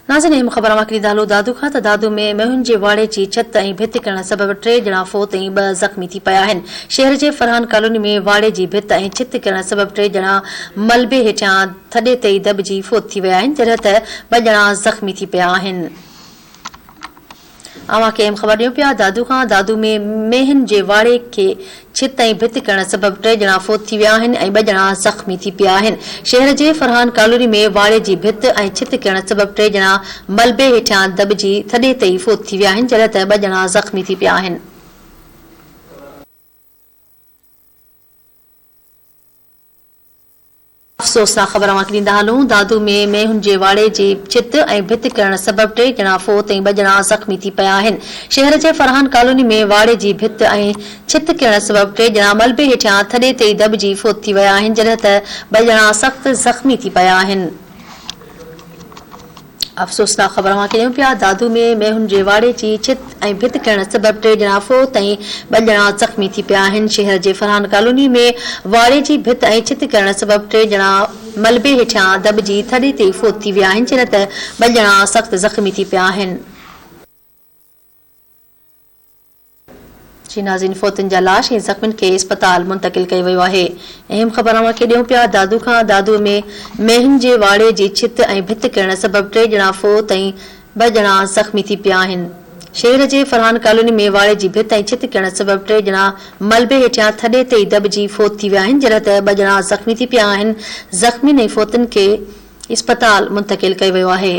ناظرين اهم خبر اوهان کي ڏيندا هلون دادو کان ته دادو ۾ مينهن جي واڙي جي ڇت ۽ ڀت ڪرڻ سبب ٽي ڄڻا فوت ۽ ٻه زخمي ٿي پيا آهن. شهر جي فرحان ڪالوني ۾ واڙي جي ڀت ۽ ڇت ڪرڻ سبب ٽي ڄڻا ملبي هيٺيان ٿڏي تي ئي دٻجي فوت ٿي ويا آهن جڏهن ته ٻه ڄڻا زخمي ٿي پيا آهن. اوهان کي اهم خبر ڏيون پيا دادو کان دادو ۾ مينهن جي واڙي کي ڇت ۽ ڀت ڪرڻ سبب ٽي ڄڻا فوت ٿي ويا آهن ۽ ٻه ڄڻا زخمي ٿي پيا آهن شهر جي فرحان ڪالوني ۾ واڙي جي ڀت ۽ ڇت ڪرڻ سبب ٽي ڄڻا ملبي هيٺيان دٻجي ٿڏي تي ئي فوت ٿي ويا آهن جڏهن ته ٻه ڄڻا زخمي ٿي پيا آهن. افسوسناڪ خبر اوهان کي ڏيندا هلون، دادو ۾ مينهن جي واڙي جي ڇت ۽ ڀت ڪرڻ سبب ٽي ڄڻا فوت ۽ ٻه ڄڻا زخمي ٿي پيا آهن. شهر جي فرحان ڪالوني ۾ واڙي جي ڀت ۽ ڇت ڪرڻ سبب ٽي ڄڻا ملبي هيٺيان ٿڏي تي ئي دٻجي فوت ٿي ويا آهن جڏهن ته ٻه ڄڻا سخت زخمي ٿي پيا آهن. افسوسناڪ خبر اوهان کي ڏيون پيا، دادو ۾ مينهن جي واڙي جي ڇت ۽ ڀت ڪرڻ سبب ٽي ڄڻا فوت ۽ ٻه ڄڻا زخمي ٿي پيا آهن، شهر جي فرحان ڪالوني ۾ واڙي جي ڀت ۽ ڇت ڪرڻ سبب ٽي ڄڻا ملبي هيٺيان دٻجي ٿڏي تي فوت ٿي ويا آهن جڏهن ته ٻه ڄڻا سخت زخمي ٿي پيا آهن. جي ناظرين فوتين جا لاش ۽ زخمين کي اسپتال منتقل ڪيو ويو آهي اهم خبر اوهان کي ڏيون پيا دادو کان دادو ۾ مينهن جي واڙي جي ڇت ۽ ڀت ڪرڻ سبب ٽي ڄڻا فوت ۽ ٻه ڄڻا زخمي ٿي پيا آهن شهر جي فرحان ڪالوني ۾ واڙي جي ڀت ۽ ڇت ڪرڻ سبب ٽي ڄڻا ملبي هيٺيان ٿڏي تي ئي دٻجي فوت ٿي ويا آهن جڏهن ته ٻه ڄڻا زخمي ٿي پيا آهن زخمين ۽ فوتين کي اسپتال منتقل ڪيو ويو آهي.